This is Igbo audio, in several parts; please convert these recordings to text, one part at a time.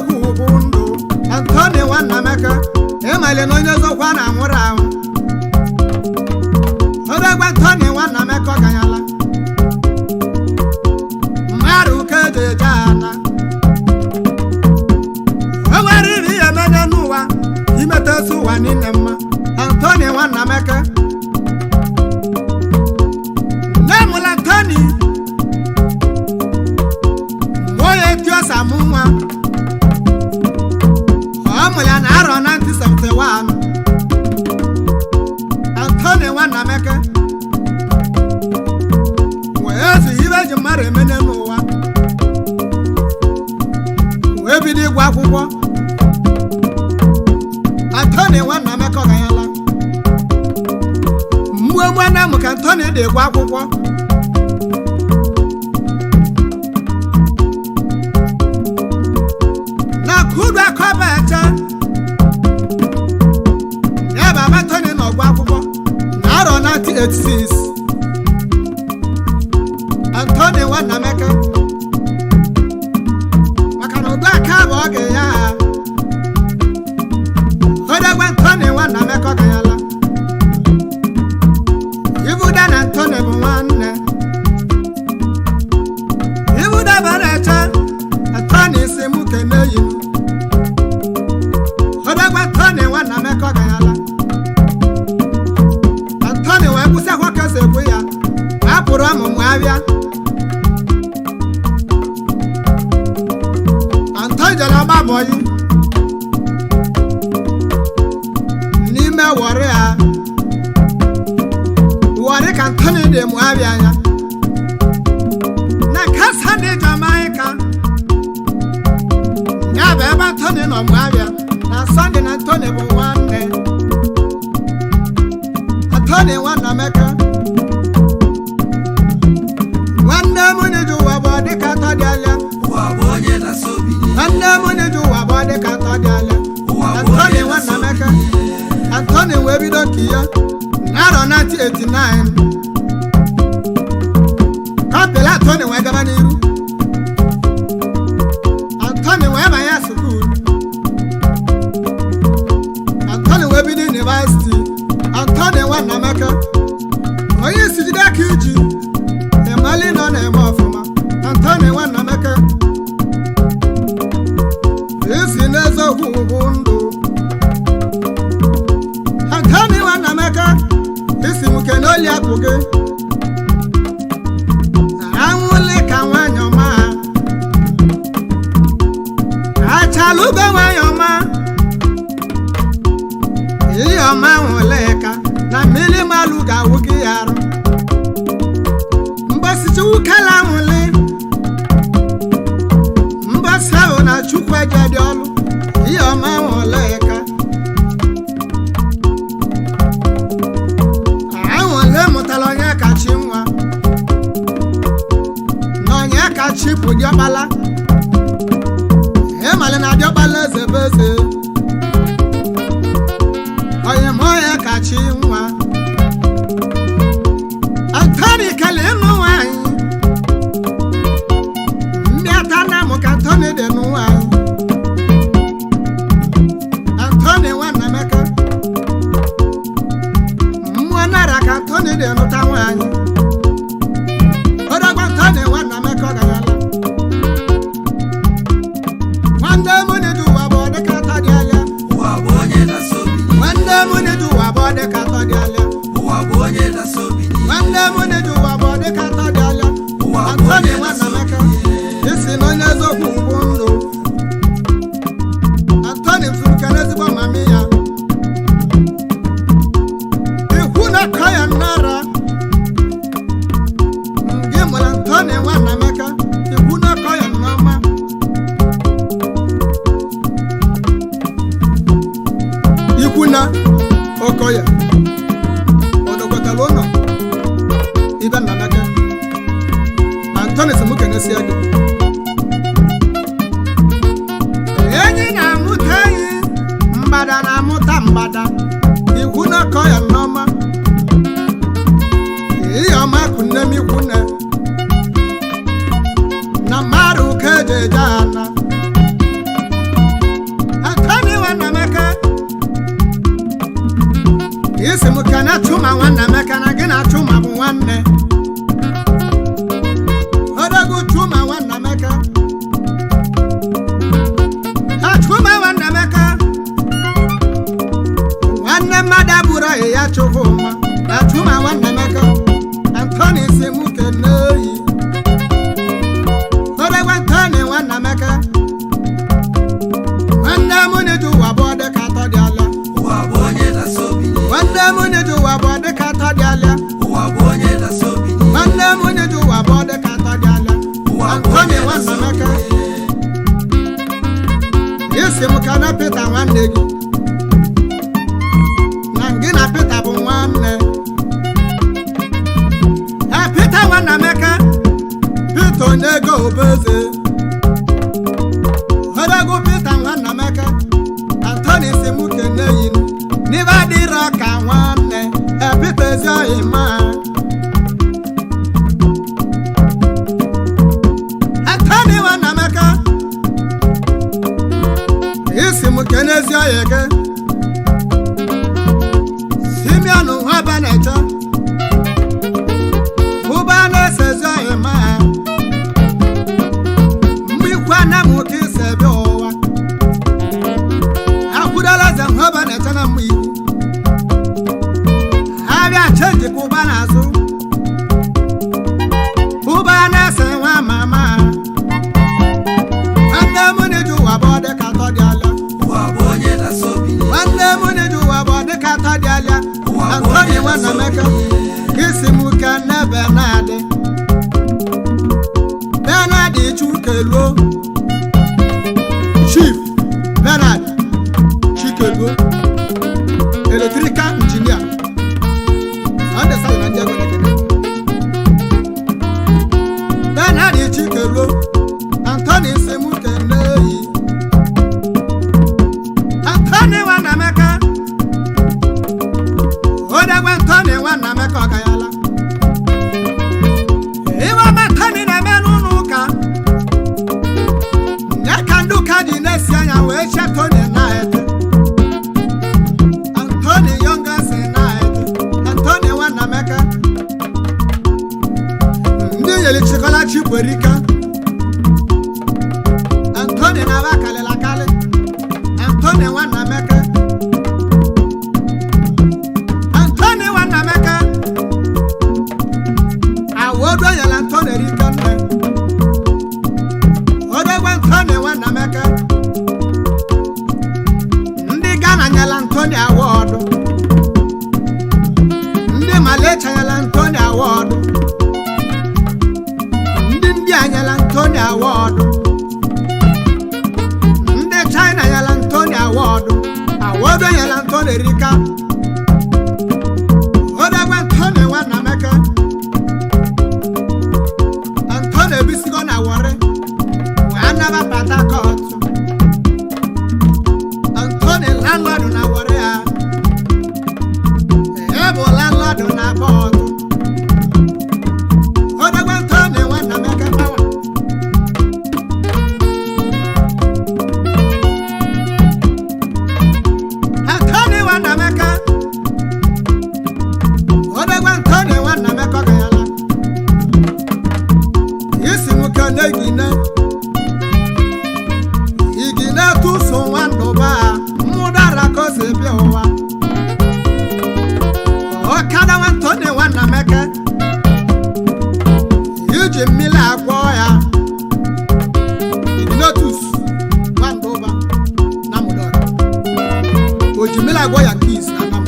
n'eziokwu bụ ndụ. Anthony Nwanameka, ịmali na onye eziokwu a na-anwụrụ anwụ. Odogwu Anthony Nwanameka ọganyala mmadụ ka eji eje ana. O nwere iri ihe menye n'ụwa imetasi ụwa niile mma. Anthony Nwanameka, nne mụla Anthony mgbe onye tiosa mụ nwa. Ọ mụrụ ya na arọ 1971. Anthony Nwanameka wee zi ibe eji mmadụ emene n'ụwa, wee bido ịgụ akwụkwọ. Anthony Nwanameka ọganyala mgbe nwanne m ka Anthony dị ịgụ akwụkwọ. Na kudu akọba eche ya bụ aba Anthony na ọgụ akwụkwọ na arọ 1986. Anthony Nwanameka, maka na ụdọ aka bụ oge ya. Odegbe Anthony Nwanameka ọganyala. Ibuda na Anthony bụ nwanne. Ibuda bara eche Anthony si mụ kene yi m. Odegbe Anthony Nwanameka ọganyala. Anthony wee kwụsị akwụkwọ ka esi ekwu ya, wee pụrụ ọmụmụ abịa. Anthony jere ọgba bọyị n'ime Wọrị. A Wọrị ka Anthony dị mụ abịa anya na kasa dị Jamaica. Ya bụ ebe Anthony nọ mụ abịa na Sunday na Anthony bụ nwanne. Anthony Nwanameka, nwanne m n'ije ụwa bụ ọdịka atọ dị alịa. Ụwa bụ onye na-asọ obi nye. Nwanne m n'ije ụwa bụ ọdịka atọ dị alịa. Ụwa bụ Anthony onye na-asọ obi Nwanameka nye. Anthony wee bido nke ya n'arọ 1989. Kọmpịla Anthony wee gaba n'iru. Anthony wee banye sukuu. Anthony wee bido yunivasiti. Anthony Nwanameka, onye isi jide aka iji ịmali nọ na-eme ọfụma. Anthony Nwanameka, isi n'eziokwu bụ ndụ. Anthony Nwanameka, isi m kene oli apụ gị anwụle ka nwanyị ọma, achalugo nwanyị ọma, ihe ọma nwụle ka na mmiri malụ ga-awụ gị ya arụ mbọsichiwu kala nwụle mbọsi ahụ na Chukwu eje dị ọlụ. Ihe ọma nwụle ka anwụle mụtara onye kachi nwa na onye kachi bụ diọkpala. Ịmalị na diọkpala eze bụ eze onye ma onye kachi nwa. Anthony kele ịnụ nwanyị mmịata na mụ ka Anthony dị nụ nwanyị. Anthony Nwanameka, mmụọ nara ka Anthony dị nụta nwanyị. Odogwu Anthony Nwanameka ọganyala. Nwanne m n'ije ụwa bụ ọdịka atọ dị alịa. Ụwa bụ onye na-asọ obi nye. Nwanne m n'ije ụwa bụ ọdịka atọ dị alịa. Ụwa bụ onye na-asọ obi nye. Nwanne m n'ije ụwa bụ ọdịka atọ dị alịa. Ụwa bụ Anthony onye na-asọ Nwanameka, obi nye. isi na onye eziokwu mbụ ndụ. Anthony tụrụ ezigbo mami ya ikwu na ka ya nara ngị mụrụ Anthony Nwanameka ikwu na ka ya nneọma. Ikwu na okoye odokwetara ụlọ ibe Nnameka. Anthony sị mụ kenesie gị. Enyi na-amụta enyi, mgbada na-amụta mgbada. Ikwu na-akọ ya nneọma. Ihe ọma kụ nne m ikwu nne na mmadụ ka eji eje ana. Kene Chuma Nwannaemeka na gị na Chuma bụ nwanne. Odogwu Chuma Nwannaemeka. Ha Chuma Nwannaemeka. Nwanne mmadụ abụrụ ọyị ya chụhụ nwa. Na Chuma Nwannaemeka. Anthony si mụ kene oyi. Odogwu Anthony Nwannaemeka. Nwanne m na-eji ụwa bụ dịka atọ dị ala. Ụwa bụ onye na-asọ obi nye. Nwanne m na-eji ụwa bụ dịka atọ dị ala. Ụwa bụ onye na-asọ obi nye. Nwanne m na-eji ụwa bụ dịka atọ dị ala. Ụwa bụ Anthony onye na-asọ obi Nwannaemeka. nye. Isi m ka na Pita nwanne gị. Na gị na Pita bụ nwanne. Ee, Pita Nwannaemeka. Pita onye ego obeze. Odogwu Pita Nwannaemeka. Anthony si mụ kene yinu. N'ibe adịrọ ka nwanne. Ee, Pita ezi oyi ma. Anthony Nwannaemeka. Isi m kene ezi oyi gị. Simeon Nwabaneche. Ụba na-ese ezi oyi ma. Mgbe ikwu ana m ka isi bịa ụwa. Akwụdola eze Nwabaneche na mgbe ikwu. Abịa chenji ka ụba na-azụ. Ụba na-ese nwa mama. Nwanne m na-eji ụwa bụ dịka atọ dị ala. Ụwa bụ onye na-asọ obi nye. Nwanne m na-eji ụwa bụ dịka atọ dị ala. Ụwa bụ Anthony onye na-asọ obi Nwannaemeka. nye. Isi m kene Benadị. Benadị Chukeluo. Chief Benard Chikeluo. Electrical engineer. Sunday Sally na ndị egwu na-ekene. Benard Chikeluo. Anthony si m kene yi. Anthony Nwannaemeka. Odogwu Anthony Nwannaemeka ọgayala. Iwe ọma Anthony na-eme n'ụlọ ụka. Ya ka ndị ụka ji na-esi anya wee chie Tony na-ete. Anthony Youngest na-ete. Anthony Nwannaemeka. Ndị nyere chịkọla Chibuerika. Anthony na-aba kalịla akali. Anthony Nwannaemeka. Anthony Nwannaemeka. Awodo nyere Anthony erika nne. Odogwu Anthony Nwannaemeka. Ndị Ghana nyere Anthony awọdụ. Ndị Malaysia nyere Anthony awọdụ. Ndị India nyere Anthony awọdụ. Ndị China nyere Anthony awọdụ. Awọdụ nyere Anthony erika. Odogwu Anthony Nwannaemeka. Anthony ebisigo na Warri wee naba Port Harcourt. Anthony landlord na Warri a. Ya bụ landlord na Port. Odogwu Anthony Nwannaemeka power. Anthony Nwannaemeka. Odogwu Anthony Nwannaemeka ọgayala. Isi m kene Igine. Igine tụso nwandụba mmụdara ka o si bịa ụwa. Ọkada Anthony Nwannaemeka. Iji mmiri agwọ ya. Ignotus nwandụba na mụdara. O ji mmiri agwọ ya nke isi na nam.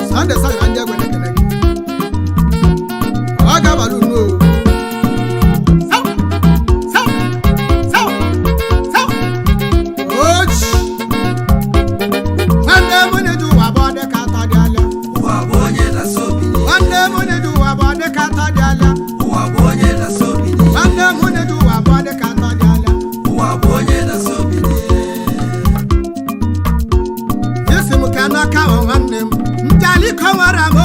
Sunday Sally na ndị egwe na-ekene gị. Ọ ga-abalị unu o. Sawa, sawa, sawa, sawa. Ochi. Nwanne m na-eji ụwa bụ dịka atọ dị ala. Ụwa bụ onye na-asọ obi nye. Nwanne m na-eji ụwa bụ dịka atọ dị ala. Ụwa bụ onye na-asọ obi nye. Nwanne m na-eji ụwa bụ dịka atọ dị ala. Ụwa bụ onye na-asọ obi nye. Isi m ka n'aka bụ nwanne m. Njaliko nwere m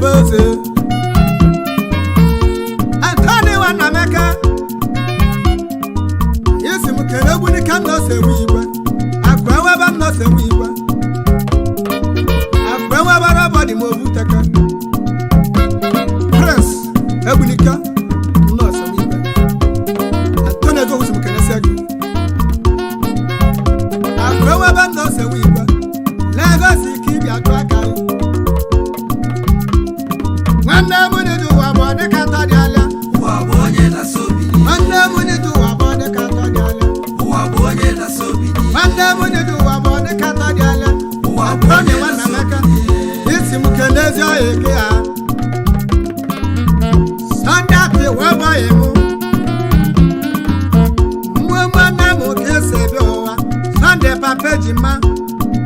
bụ eze. Antoni Nwanameka, isi m kele Ogbunike m nọsi enwe igwe akụ enwebe, m nọsi enwe igwe akụ enwebe rọba dị m obuteke. Prince Egbunike m nọsi enwe igwe. Antoni Ezowu si m kelesia gị akụ enwebe, m nọsi enwe igwe Lagos ka ị bịa chụọ aka gị. Nwanne m n'ije ụwa bụ dịka atọ dị alịa. Ụwa bụ onye na-asọ obili. Nwanne m n'ije ụwa bụ dịka atọ dị alịa. Ụwa bụ onye na-asọ obili. Nwanne m n'ije ụwa bụ dịka atọ dị alịa. Ụwa bụ Antoni onye na-asọ Nwanameka, obili. isi m kenezi ọya eke ha Sunday ati wee bọghị mụ mgbe nwanne m ka esi bịa ụwa. Sunday papa ejima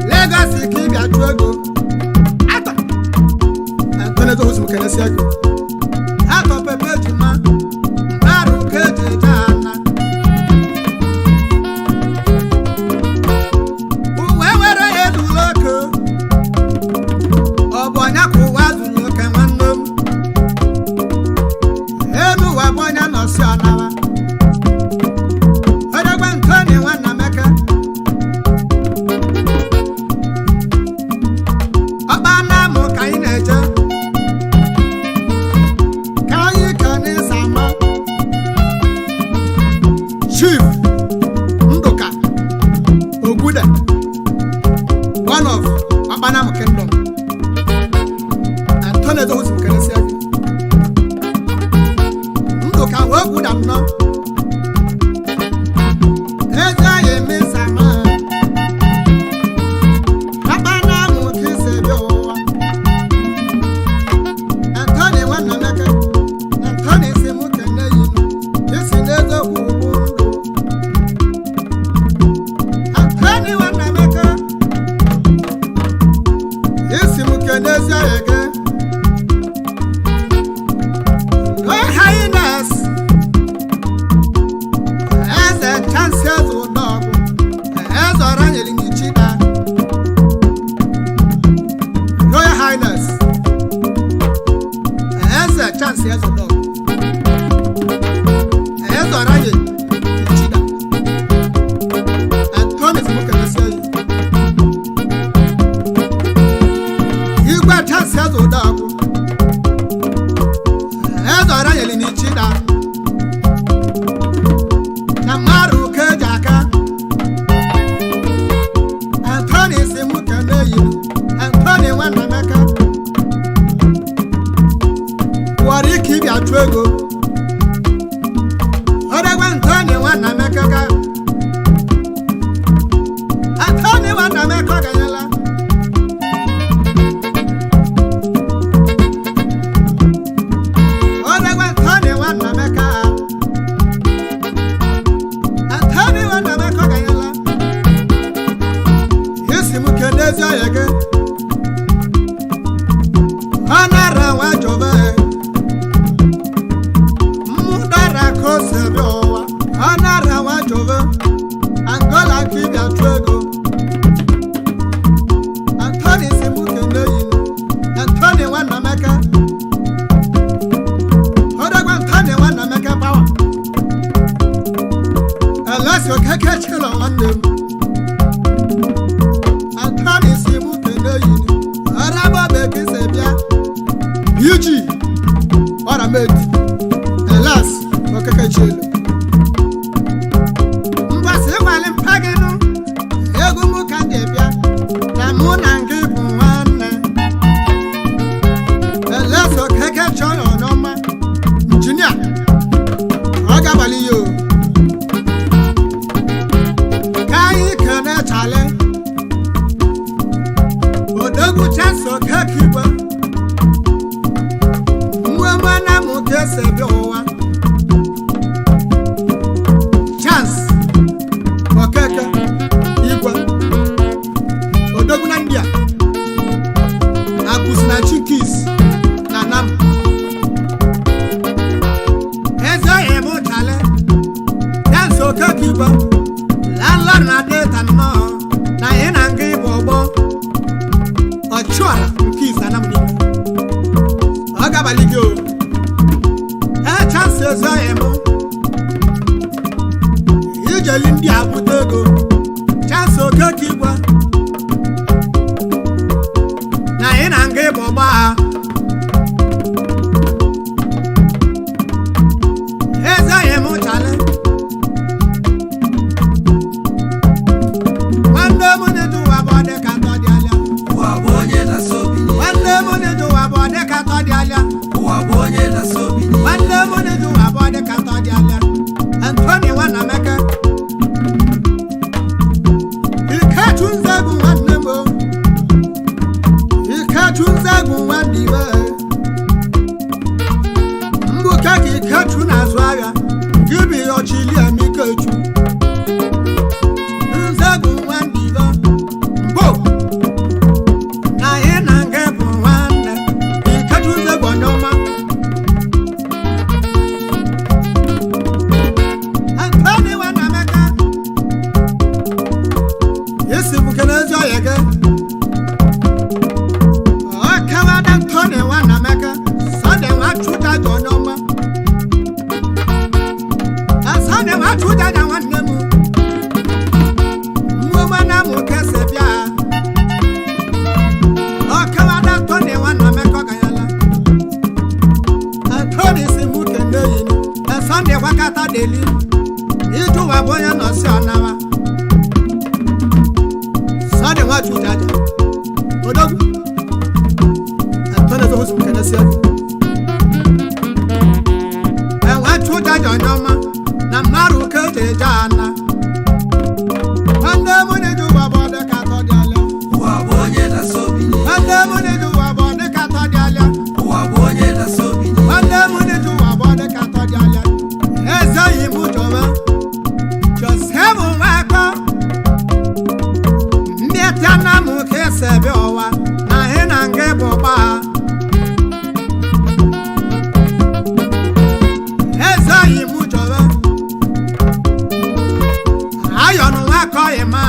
Lagos ka ị bịa chụọ ego ata. Antoni Ezowu si m kenesia gị atọ pepe ejima mmadụ ka eji eje ana uwe were ya ezula oke. Ọ bụ ọnya ka ụwa zuru oke, nwanne m. Elu ụwa bụ onye nọsi ọnara odegbe. Ntoni Nwanameka, ọkpa na-amụ ka anyị na-eje ka anyị ka n'ịsa ama. Chief Ndụka Ogwude, one of Ọkpanam Kingdom. Antoni Ezowu si m kenesia gị Ndụka wee gwuda nnọọ ezi anyị emesama Ọkpanam ka isi bịa ụwa. Antoni Nwanameka, Antoni si mụ kene yi isi n'eziokwu bụ ndụ. Antoni Nwanameka, isi m kene ezi ọyị gị. No Highness Eze Chancellor Ụdọgwụ Eze Ọranyere N'ichida, Royal Highness Eze Chance Eze Ụdọgwụ Eze Ọranyere N'ichida. Antoni si m kenesie yi Igwe Chance Eze Ụdọgwụ Eze Ọranyere N'ichida na mmadụ ka eji aka. Antoni si mụ kene yi Antoni Nwanameka nwere ike ịbịa chụọ ego odegbe. Antoni Nwanameka ka Antoni Nwanameka ọ ganyela. Odegbe Antoni Nwanameka, Antoni Nwanameka ọ ganyela. Isi m kenezi ọya gị ọ nara nwa jọba mụdara ka o si bịa ụwa. Ọ nara nwa jọba Angola ka ị bịa chụọ ego. Antoni si m kene yinu Antoni Nwanameka odegbe. Antoni Nwanameka pawa Elesi Okeke chịrọ nwanne m. Antoni si mụ kene yinu ọraba bekee si bịa iji ọrameti Elas Okeke chịrọ mgbasị ịgbalị mpa gị nụ egwu mụ ka m ji bịa na mụ na gị bụ nwanne. Elas Okeke chọrọ n'ọma injinia ọ ga-abalị ya o ka anyị kene chale odogwu Chance Okeke igwe nwe na mụ ka esi bịa ụwa. Chance Okeke igwe odogwu na India akwụsị na chikis na nam eze ọhịa mụ chale Chance Okeke igwe landlord na Delta nnọọ na ị na nga ịbụ ọgbọ ọchụara nke ise anam n'ime. Abalị gị o ee chansị ezoghị m ijeli ndị a bute ego chansị okeke igwe na ị na nga ịbụ ọgba ha ezoghị m chale nwanne m na-eji ụwa bụ ọ dị ka atọ dị alịa. Ụwa bụ onye na-asọ obi nye. Nwanne m na-eji ụwa bụ ọ dị ka atọ dị alịa. Ụwa bụ onye na-asọ obi nye. Nwanne m na-eji ụwa bụ ọ dị ka atọ dị alịa. Anthony Nwanameke Ikechu Nzegwu nwanne m o. Ikechu Nzegwu nwanne ibe mgbuke ka Ikechu na-azụ ahịa gị bụ ihe ọchịli em Ikechu Nzegwu nwanne ibe mgbo na ị na nga bụ nwanne Ikechu Nzegwu onye ọma. Anthony Nwanameke isi buke n'ezi ọhịa gị ọkawada Anthony Nwanameke Sunday Nwachuta ji onye ọma. Sunday Nwachuta ja nwanne m mmụọma na mụ kese bịa ọkawada Anthony Nwanameke ọganyala Anthony si mụ kene yini Sunday gwakata deli iju ụwa bụ onye nọsi ọnawa Sunday Nwachuta ja odogwu Anthony zohusu mkene si ego Nwachuta ja onye ọma na mmarụ ka eji eje ana nwanne m na-eji ụwa bụ ọdị ka atọ dị alịa. Ụwa bụ onye na-asọ obi nye. Nwanne m na-eji ụwa bụ ọdị ka atọ dị alịa. Ụwa bụ onye na-asọ obi nye. Nwanne m na-eji ụwa bụ ọdị ka atọ dị alịa. Ezeghị m chọba Josef Nwakọ mmịata na m ka esi ebe ụwa na ị na nga bụ gbaa ezeghị m chọba ayọnụ Nwakọ ịma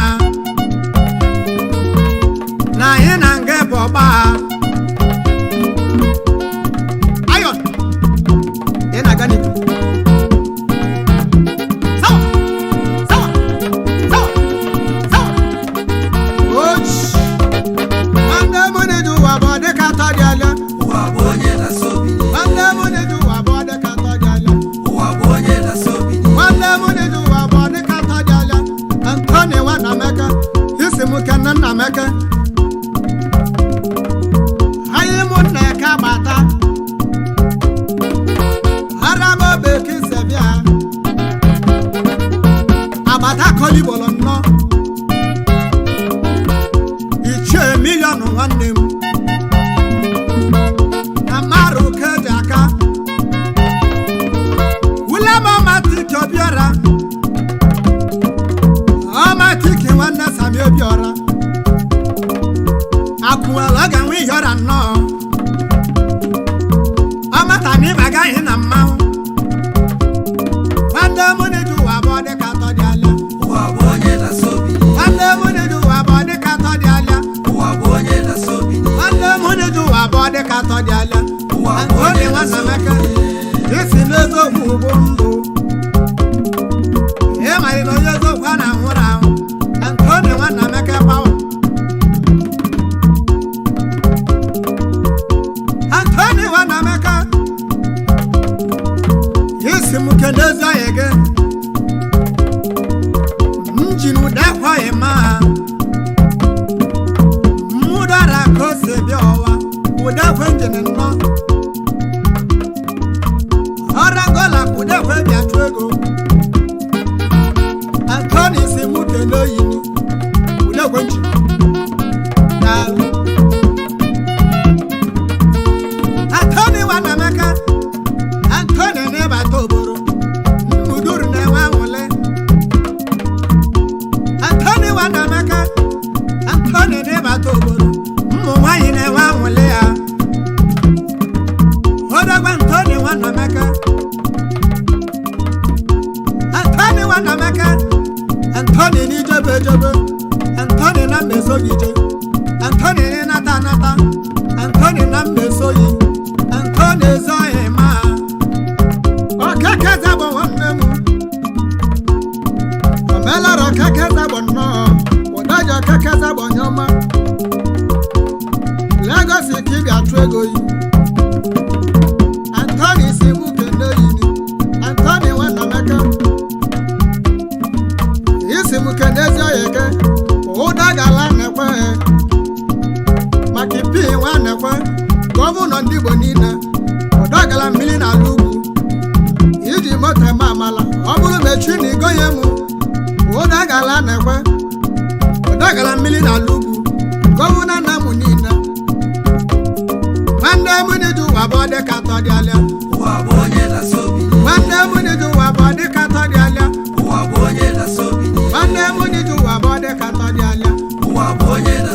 na ị na nga bụ gbaa ayọn ị na-aga n'ihu. Sawa! Sawa! Sawa! Sawa! Ochi! Nwanne m na-eji ụwa bụ ọdị ka atọ dị alịa. Ụwa bụ onye na-asọ obi nye. Nwanne m na-eji ụwa bụ ọdị ka atọ dị alịa. Ụwa bụ onye na-asọ obi nye. Nwanne m na-eji ụwa bụ ọdị ka atọ dị alịa. Anthony Nwanameke isi m kene Nnameke anyị mụ nna eke gbata aramobe kisebịa agbata kọligbolo nnọọ ichie miliọnụ nwanne m na mmarụ keji aka wulemomatiki obiọra ọmatiki nwanne sami obiọra akwụwala ọ ga-enwe ihe ọra nnọọ ọmata na ịba agaghị na mmanwụ nwanne m na-eji ụwa bụ ọdị ka atọ dị alịa. Ụwa bụ onye na-asọ obi nye. Nwanne m na-eji ụwa bụ ọdị ka atọ dị alịa. Ụwa bụ onye na-asọ obi nye. Nwanne m na-eji ụwa bụ ọdị ka atọ dị alịa. Ụwa bụ Anthony onye na-asọ obi Nwanameke nye. isi n'eziokwu bụ ndụ ị marị na onye eziokwu a na-anwụrụ anwụ Anthony Nwanameke gbawa Anthony Nwanameke isi m kene ezi ọhịa gị m ji n'ụda ekwaghị ma mụdara ka o si bịa ụwa ụda ekwe njin nnọọ ọrangola kudekwe bịa chụ ego Anthony si mụ kene oyini udekwe nchi daalụ Anthony Nwanameke Anthony n'ịbata oboro mmuduru na-enwe anwụle Anthony Nwanameke Anthony n'ịbata oboro ụmụ nwaanyị na-enwe anwụle ya odogwa Anthony Nwanameke Anthony Nwanameke Anthony n'ijebe ejebe Anthony na mmeso gị ije Anthony n'ịnata anata Anthony na mmeso yi Anthony. Gọvanọ ndị Igbo niile, ụdọgala mmiri n'ala ugwu, iji moto eme amala. Ọ bụrụ ma echi na igonye m ụdọgala na-ekwe ụdọgala mmiri n'ala ugwu, gọvanọ nna m niile, nwanne m n'iji ụwa bụ dịka atọ dị alịa. Ụwa bụ onye na-asọ obi. Nwanne m n'iji ụwa bụ dịka atọ dị alịa. Ụwa bụ onye na-asọ obi. Nwanne m n'iji ụwa bụ dịka atọ dị alịa. Ụwa bụ onye na